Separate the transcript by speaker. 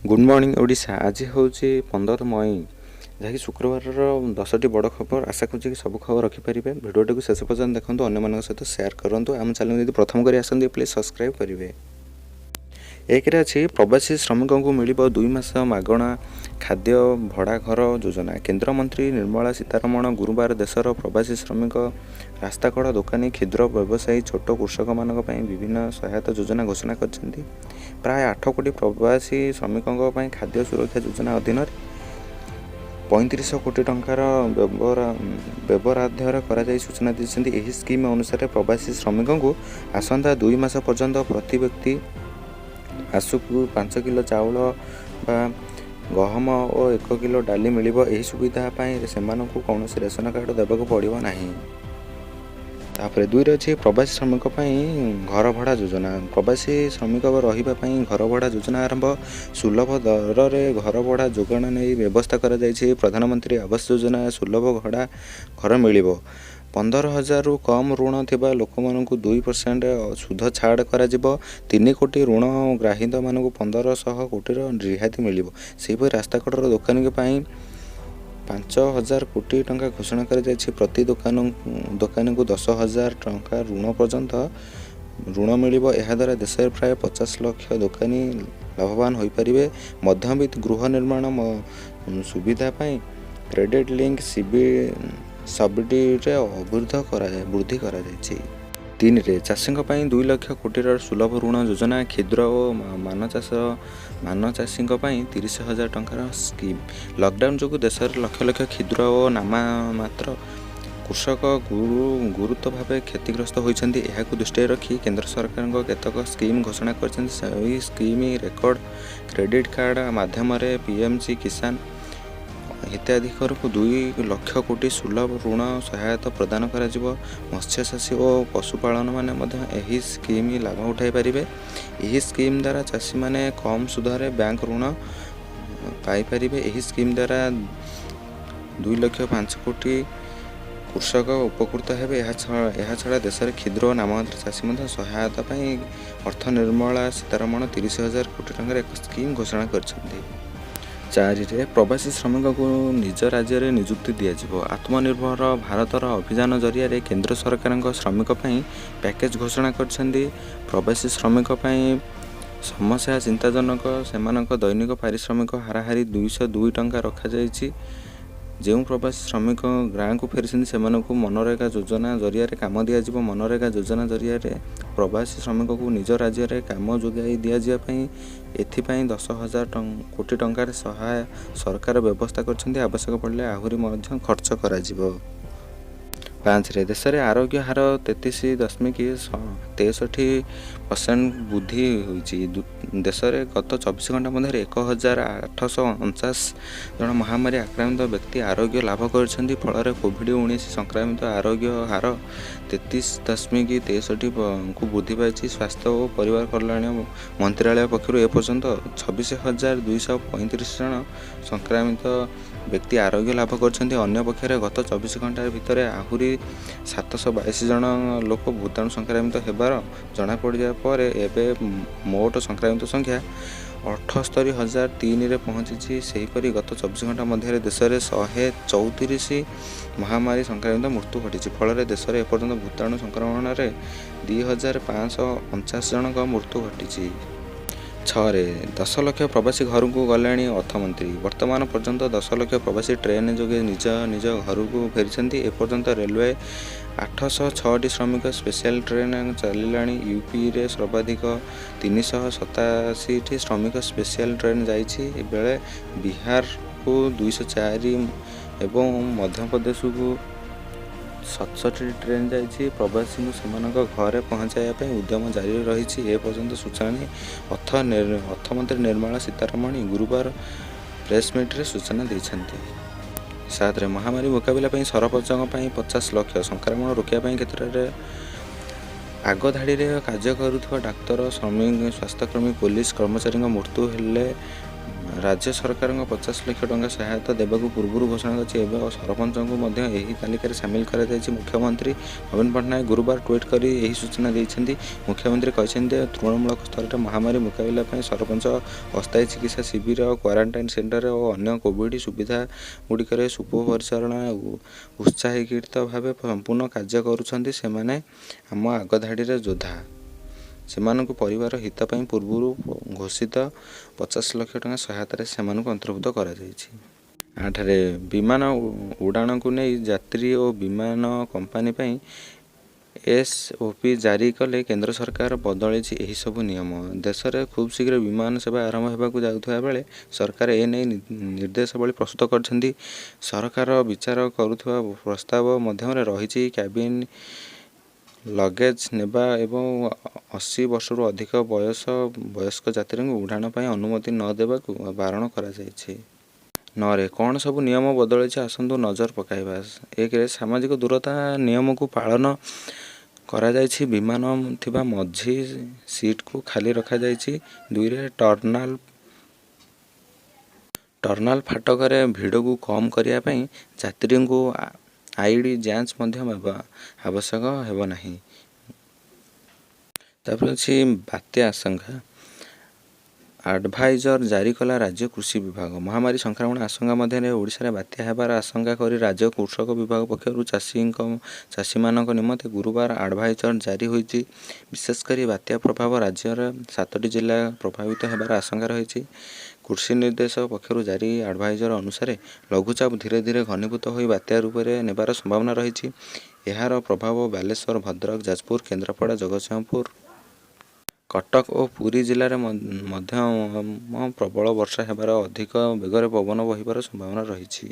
Speaker 1: Good morning Odisha. ଆଜି ହେଉଛି 15 ମଇ, ଯାହାକି ଶୁକ୍ରବାରର 10ଟି ବଡ଼ ଖବର। ଆଶା କରୁଛି କି ସବୁ ଖବର ରଖିପାରିବେ। ଭିଡ଼ିଓଟିକୁ ଶେଷ ପର୍ଯ୍ୟନ୍ତ ଦେଖନ୍ତୁ, ଅନ୍ୟମାନଙ୍କ ସହିତ ସେୟାର କରନ୍ତୁ। ଆମ ଚ୍ୟାନେଲ୍ ଯଦି ପ୍ରଥମ କରି ଆସନ୍ତି, ପ୍ଲିଜ୍ ସବସ୍କ୍ରାଇବ୍ କରିବେ। ଏକରେ ଅଛି, ପ୍ରବାସୀ ଶ୍ରମିକଙ୍କୁ ମିଳିବ 2 ମାସ ମାଗଣା ଖାଦ୍ୟ, ଭଡ଼ା ଘର ଯୋଜନା। କେନ୍ଦ୍ରମନ୍ତ୍ରୀ ନିର୍ମଳା ସୀତାରମଣ ଗୁରୁବାର ଦେଶର ପ୍ରବାସୀ ଶ୍ରମିକ, ରାସ୍ତାକଡ଼ ଦୋକାନୀ, କ୍ଷୁଦ୍ର ବ୍ୟବସାୟୀ, ଛୋଟ କୃଷକମାନଙ୍କ ପାଇଁ ବିଭିନ୍ନ ସହାୟତା ଯୋଜନା ଘୋଷଣା କରିଛନ୍ତି। ପ୍ରାୟ 8 କୋଟି ପ୍ରବାସୀ ଶ୍ରମିକଙ୍କ ପାଇଁ ଖାଦ୍ୟ ସୁରକ୍ଷା ଯୋଜନା ଅଧୀନରେ 3500 କୋଟି ଟଙ୍କାର ବ୍ୟବରାଦ୍ଦ କରାଯାଇ ସୂଚନା ଦେଇଛନ୍ତି। ଏହି ସ୍କିମ୍ ଅନୁସାରେ ପ୍ରବାସୀ ଶ୍ରମିକଙ୍କୁ ଆସନ୍ତା 2 ମାସ ପର୍ଯ୍ୟନ୍ତ ପ୍ରତି ବ୍ୟକ୍ତି ମାସକୁ 5 କିଲୋ ଚାଉଳ ବା ଗହମ ଓ 1 କିଲୋ ଡାଲି ମିଳିବ। ଏହି ସୁବିଧା ପାଇଁ ସେମାନଙ୍କୁ କୌଣସି ରେସନ କାର୍ଡ଼ ଦେବାକୁ ପଡ଼ିବ ନାହିଁ। ତାପରେ ଦୁଇରେ ଅଛି, ପ୍ରବାସୀ ଶ୍ରମିକ ପାଇଁ ଘର ଭଡ଼ା ଯୋଜନା। ପ୍ରବାସୀ ଶ୍ରମିକ ରହିବା ପାଇଁ ଘର ଭଡ଼ା ଯୋଜନା ଆରମ୍ଭ। ସୁଲଭ ଦରରେ ଘର ଭଡ଼ା ଯୋଗାଣ ନେଇ ବ୍ୟବସ୍ଥା କରାଯାଇଛି। ପ୍ରଧାନମନ୍ତ୍ରୀ ଆବାସ ଯୋଜନା ସୁଲଭ ଭଡ଼ା ଘର ମିଳିବ। 15 ହଜାରରୁ କମ୍ ଋଣ ଥିବା ଲୋକମାନଙ୍କୁ 2% ସୁଧ ଛାଡ଼ କରାଯିବ। 3 କୋଟି ଋଣ ଗ୍ରାହୀମାନଙ୍କୁ 1500 କୋଟିର ରିହାତି ମିଳିବ। ସେହିପରି ରାସ୍ତାକଡ଼ର ଦୋକାନୀଙ୍କ ପାଇଁ 5000 କୋଟି ଟଙ୍କା ଘୋଷଣା କରାଯାଇଛି। ପ୍ରତି ଦୋକାନୀକୁ 10,000 ଟଙ୍କା ଋଣ ପର୍ଯ୍ୟନ୍ତ ଋଣ ମିଳିବ। ଏହାଦ୍ୱାରା ଦେଶରେ ପ୍ରାୟ 50 ଲକ୍ଷ ଦୋକାନୀ ଲାଭବାନ ହୋଇପାରିବେ। ମଧ୍ୟବିତ୍ତ ଗୃହ ନିର୍ମାଣ ସୁବିଧା ପାଇଁ କ୍ରେଡ଼ିଟ୍ ଲିଙ୍କ ସବସିଡ଼ିରେ ବୃଦ୍ଧି କରାଯାଇଛି। ତିନିରେ, ଚାଷୀଙ୍କ ପାଇଁ 2 ଲକ୍ଷ କୋଟିର ସୁଲଭ ଋଣ ଯୋଜନା। କ୍ଷୁଦ୍ର ଓ ମାନ ଚାଷୀଙ୍କ ପାଇଁ 30,000 ଟଙ୍କାର ସ୍କିମ୍। ଲକଡାଉନ୍ ଯୋଗୁଁ ଦେଶରେ ଲକ୍ଷ ଲକ୍ଷ କ୍ଷୁଦ୍ର ଓ ନାମମାତ୍ର କୃଷକ ଗୁରୁତର ଭାବେ କ୍ଷତିଗ୍ରସ୍ତ ହୋଇଛନ୍ତି। ଏହାକୁ ଦୃଷ୍ଟିରେ ରଖି କେନ୍ଦ୍ର ସରକାରଙ୍କ କେତେକ ସ୍କିମ୍ ଘୋଷଣା କରିଛନ୍ତି। ସେହି ସ୍କିମ୍ କ୍ରେଡ଼ିଟ୍ କାର୍ଡ଼ ମାଧ୍ୟମରେ ପିଏମ୍ କିଷାନ ହିତାଧିକାରୀଙ୍କୁ 2 ଲକ୍ଷ କୋଟି ସୁଲଭ ଋଣ ସହାୟତା ପ୍ରଦାନ କରାଯିବ। ମତ୍ସ୍ୟଚାଷୀ ଓ ପଶୁପାଳକମାନେ ମଧ୍ୟ ଏହି ସ୍କିମ୍ ଲାଭ ଉଠାଇ ପାରିବେ। ଏହି ସ୍କିମ୍ ଦ୍ୱାରା ଚାଷୀମାନେ କମ୍ ସୁଧରେ ବ୍ୟାଙ୍କ ଋଣ ପାଇପାରିବେ। ଏହି ସ୍କିମ୍ ଦ୍ୱାରା 2 ଲକ୍ଷ 5 କୋଟି କୃଷକ ଉପକୃତ ହେବେ। ଏହାଛଡ଼ା ଦେଶରେ କ୍ଷୁଦ୍ର ଓ ନାମମାତ୍ର ଚାଷୀ ମଧ୍ୟ ସହାୟତା ପାଇଁ ଅର୍ଥ ନିର୍ମଳା ସୀତାରମଣ 30,000 କୋଟି ଟଙ୍କାର ଏକ ସ୍କିମ୍ ଘୋଷଣା କରିଛନ୍ତି। ଚାରିରେ, ପ୍ରବାସୀ ଶ୍ରମିକଙ୍କୁ ନିଜ ରାଜ୍ୟରେ ନିଯୁକ୍ତି ଦିଆଯିବ। ଆତ୍ମନିର୍ଭର ଭାରତର ଅଭିଯାନ ଜରିଆରେ କେନ୍ଦ୍ର ସରକାରଙ୍କ ଶ୍ରମିକ ପାଇଁ ପ୍ୟାକେଜ୍ ଘୋଷଣା କରିଛନ୍ତି। ପ୍ରବାସୀ ଶ୍ରମିକ ପାଇଁ ସମସ୍ୟା ଚିନ୍ତାଜନକ। ସେମାନଙ୍କ ଦୈନିକ ପାରିଶ୍ରମିକ ହାରାହାରି 202 ଟଙ୍କା ରଖାଯାଇଛି। ଯେଉଁ ପ୍ରବାସୀ ଶ୍ରମିକ ଗାଁକୁ ଫେରିଛନ୍ତି, ସେମାନଙ୍କୁ ମନରେଗା ଯୋଜନା ଜରିଆରେ କାମ ଦିଆଯିବ। ମନରେଗା ଯୋଜନା ଜରିଆରେ ପ୍ରବାସୀ ଶ୍ରମିକଙ୍କୁ ନିଜ ରାଜ୍ୟରେ କାମ ଯୋଗାଇ ଦିଆଯିବା ପାଇଁ ଏଥିପାଇଁ 10,000 କୋଟି ଟଙ୍କାର ସହାୟ ସରକାର ବ୍ୟବସ୍ଥା କରିଛନ୍ତି। ଆବଶ୍ୟକ ପଡ଼ିଲେ ଆହୁରି ମଧ୍ୟ ଖର୍ଚ୍ଚ କରାଯିବ। ପାଞ୍ଚରେ, ଦେଶରେ ଆରୋଗ୍ୟ ହାର 33.63% ବୃଦ୍ଧି ହୋଇଛି। ଦେଶରେ ଗତ 24 ଘଣ୍ଟା ମଧ୍ୟରେ 1849 ଜଣ ମହାମାରୀ ଆକ୍ରାନ୍ତ ବ୍ୟକ୍ତି ଆରୋଗ୍ୟ ଲାଭ କରିଛନ୍ତି। ଫଳରେ କୋଭିଡ଼-19 ସଂକ୍ରମିତ ଆରୋଗ୍ୟ ହାର 33.63କୁ ବୃଦ୍ଧି ପାଇଛି। ସ୍ୱାସ୍ଥ୍ୟ ଓ ପରିବାର କଲ୍ୟାଣ ମନ୍ତ୍ରାଳୟ ପକ୍ଷରୁ ଏପର୍ଯ୍ୟନ୍ତ 26,235 ଜଣ ସଂକ୍ରମିତ ବ୍ୟକ୍ତି ଆରୋଗ୍ୟ ଲାଭ କରିଛନ୍ତି। ଅନ୍ୟପକ୍ଷରେ ଗତ 24 ଘଣ୍ଟା ଭିତରେ ଆହୁରି 722 ଜଣ ଲୋକ ଭୂତାଣୁ ସଂକ୍ରମିତ ହେବାର ଜଣାପଡ଼ିବା ପରେ ଏବେ ମୋଟ ସଂକ୍ରମିତ ସଂଖ୍ୟା 78,003ରେ ପହଞ୍ଚିଛି। ସେହିପରି ଗତ 24 ଘଣ୍ଟା ମଧ୍ୟରେ ଦେଶରେ 134 ମହାମାରୀ ସଂକ୍ରମିତ ମୃତ୍ୟୁ ଘଟିଛି। ଫଳରେ ଦେଶରେ ଏପର୍ଯ୍ୟନ୍ତ ଭୂତାଣୁ ସଂକ୍ରମଣରେ 2549 ଜଣଙ୍କ ମୃତ୍ୟୁ ଘଟିଛି। ଛଅରେ, 10 ଲକ୍ଷ ପ୍ରବାସୀ ଘରକୁ ଗଲେଣି ଅର୍ଥମନ୍ତ୍ରୀ। ବର୍ତ୍ତମାନ ପର୍ଯ୍ୟନ୍ତ 10 ଲକ୍ଷ ପ୍ରବାସୀ ଟ୍ରେନ୍ ଯୋଗେ ନିଜ ନିଜ ଘରକୁ ଫେରିଛନ୍ତି। ଏପର୍ଯ୍ୟନ୍ତ ରେଲୱେ 806ଟି ଶ୍ରମିକ ସ୍ପେଶାଲ ଟ୍ରେନ୍ ଚାଲିଲାଣି। ୟୁପିରେ ସର୍ବାଧିକ 387ଟି ଶ୍ରମିକ ସ୍ପେଶାଲ ଟ୍ରେନ୍ ଯାଇଛି ବେଳେ ବିହାରକୁ 204 ଏବଂ ମଧ୍ୟପ୍ରଦେଶକୁ 67ଟି ଟ୍ରେନ୍ ଯାଇଛି। ପ୍ରବାସୀଙ୍କୁ ସେମାନଙ୍କ ଘରେ ପହଞ୍ଚାଇବା ପାଇଁ ଉଦ୍ୟମ ଜାରି ରହିଛି। ଏପର୍ଯ୍ୟନ୍ତ ସୂଚନା ନେଇ ଅର୍ଥମନ୍ତ୍ରୀ ନିର୍ମଳା ସୀତାରମଣ ଗୁରୁବାର ପ୍ରେସମିଟ୍ରେ ସୂଚନା ଦେଇଛନ୍ତି। ସାତରେ, ମହାମାରୀ ମୁକାବିଲା ପାଇଁ ସରପଞ୍ଚଙ୍କ ପାଇଁ 50 ଲକ୍ଷ। ସଂକ୍ରମଣ ରୋକିବା ପାଇଁ କ୍ଷେତ୍ରରେ ଆଗଧାଡ଼ିରେ କାର୍ଯ୍ୟ କରୁଥିବା ଡାକ୍ତର, ଶ୍ରମିକ, ସ୍ୱାସ୍ଥ୍ୟକର୍ମୀ, ପୋଲିସ କର୍ମଚାରୀଙ୍କ ମୃତ୍ୟୁ ହେଲେ ରାଜ୍ୟ ସରକାରଙ୍କ 50 ଲକ୍ଷ ଟଙ୍କା ସହାୟତା ଦେବାକୁ ପୂର୍ବରୁ ଘୋଷଣା କରିଛି। ଏବେ ସରପଞ୍ଚଙ୍କୁ ମଧ୍ୟ ଏହି ତାଲିକାରେ ସାମିଲ କରାଯାଇଛି। ମୁଖ୍ୟମନ୍ତ୍ରୀ ନବୀନ ପଟ୍ଟନାୟକ ଗୁରୁବାର ଟ୍ୱିଟ୍ କରି ଏହି ସୂଚନା ଦେଇଛନ୍ତି। ମୁଖ୍ୟମନ୍ତ୍ରୀ କହିଛନ୍ତି ଯେ, ତୃଣମୂଳ ସ୍ତରରେ ମହାମାରୀ ମୁକାବିଲା ପାଇଁ ସରପଞ୍ଚ ଅସ୍ଥାୟୀ ଚିକିତ୍ସା ଶିବିର, କ୍ୱାରେଣ୍ଟାଇନ୍ ସେଣ୍ଟର ଓ ଅନ୍ୟ କୋଭିଡ୍ ସୁବିଧାଗୁଡ଼ିକରେ ସୁପରିଚାଳନା ଉତ୍ସର୍ଗୀକୃତ ଭାବେ ସମ୍ପୂର୍ଣ୍ଣ କାର୍ଯ୍ୟ କରୁଛନ୍ତି। ସେମାନେ ଆମ ଆଗଧାଡ଼ିର ଯୋଦ୍ଧା। ସେମାନଙ୍କୁ ପରିବାର ହିତ ପାଇଁ ପୂର୍ବରୁ ଘୋଷିତ 50 ଲକ୍ଷ ଟଙ୍କା ସହାୟତାରେ ସେମାନଙ୍କୁ ଅନ୍ତର୍ଭୁକ୍ତ କରାଯାଇଛି। 8ରେ ବିମାନ ଉଡ଼ାଣକୁ ନେଇ ଯାତ୍ରୀ ଓ ବିମାନ କମ୍ପାନୀ ପାଇଁ ଏସ୍ଓପି ଜାରି କଲେ କେନ୍ଦ୍ର ସରକାର। ବଦଳିଛି ଏହିସବୁ ନିୟମ। ଦେଶରେ ଖୁବ୍ ଶୀଘ୍ର ବିମାନ ସେବା ଆରମ୍ଭ ହେବାକୁ ଯାଉଥିବା ବେଳେ ସରକାର ଏ ନେଇ ନିର୍ଦ୍ଦେଶାବଳୀ ପ୍ରସ୍ତୁତ କରିଛନ୍ତି। ସରକାର ବିଚାର କରୁଥିବା ପ୍ରସ୍ତାବ ମଧ୍ୟରେ ରହିଛି କ୍ୟାବିନ୍ ଲଗେଜ୍ ନେବା ଏବଂ 80 ବର୍ଷରୁ ଅଧିକ ବୟସ୍କ ଯାତ୍ରୀଙ୍କୁ ଉଡ଼ାଣ ପାଇଁ ଅନୁମତି ନ ଦେବାକୁ ବାରଣ କରାଯାଇଛି। 9ରେ କ'ଣ ସବୁ ନିୟମ ବଦଳିଛି, ଆସନ୍ତୁ ନଜର ପକାଇବା। 1ରେ ସାମାଜିକ ଦୂରତା ନିୟମକୁ ପାଳନ କରାଯାଇଛି। ବିମାନ ଥିବା ମଝି ସିଟ୍କୁ ଖାଲି ରଖାଯାଇଛି। 2ରେ ଟର୍ମିନାଲ ଫାଟକରେ ଭିଡ଼କୁ କମ୍ କରିବା ପାଇଁ ଯାତ୍ରୀଙ୍କୁ ଆଇଡି ଯାଞ୍ଚ ମଧ୍ୟ ଆବଶ୍ୟକ ହେବ ନାହିଁ। ତାପରେ ଅଛି ବାତ୍ୟା ଆଶଙ୍କା, ଆଡଭାଇଜରି ଜାରି କଲା ରାଜ୍ୟ କୃଷି ବିଭାଗ। ମହାମାରୀ ସଂକ୍ରମଣ ଆଶଙ୍କା ମଧ୍ୟରେ ଓଡ଼ିଶାରେ ବାତ୍ୟା ହେବାର ଆଶଙ୍କା କରି ରାଜ୍ୟ କୃଷକ ବିଭାଗ ପକ୍ଷରୁ ଚାଷୀମାନଙ୍କ ନିମନ୍ତେ ଗୁରୁବାର ଆଡଭାଇଜରି ଜାରି ହୋଇଛି। ବିଶେଷ କରି ବାତ୍ୟା ପ୍ରଭାବ ରାଜ୍ୟର 7ଟି ଜିଲ୍ଲା ପ୍ରଭାବିତ ହେବାର ଆଶଙ୍କା ରହିଛି। କୃଷି ନିର୍ଦ୍ଦେଶକ ପକ୍ଷରୁ ଜାରି ଆଡଭାଇଜରି ଅନୁସାରେ ଲଘୁଚାପ ଧୀରେ ଧୀରେ ଘନୀଭୂତ ହୋଇ ବାତ୍ୟା ରୂପରେ ନେବାର ସମ୍ଭାବନା ରହିଛି। ଏହାର ପ୍ରଭାବ ବାଲେଶ୍ୱର, ଭଦ୍ରକ, ଯାଜପୁର, କେନ୍ଦ୍ରାପଡ଼ା, ଜଗତସିଂହପୁର, କଟକ ଓ ପୁରୀ ଜିଲ୍ଲାରେ ମଧ୍ୟମ ପ୍ରବଳ ବର୍ଷା ହେବାର, ଅଧିକ ବେଗରେ ପବନ ବହିବାର ସମ୍ଭାବନା ରହିଛି।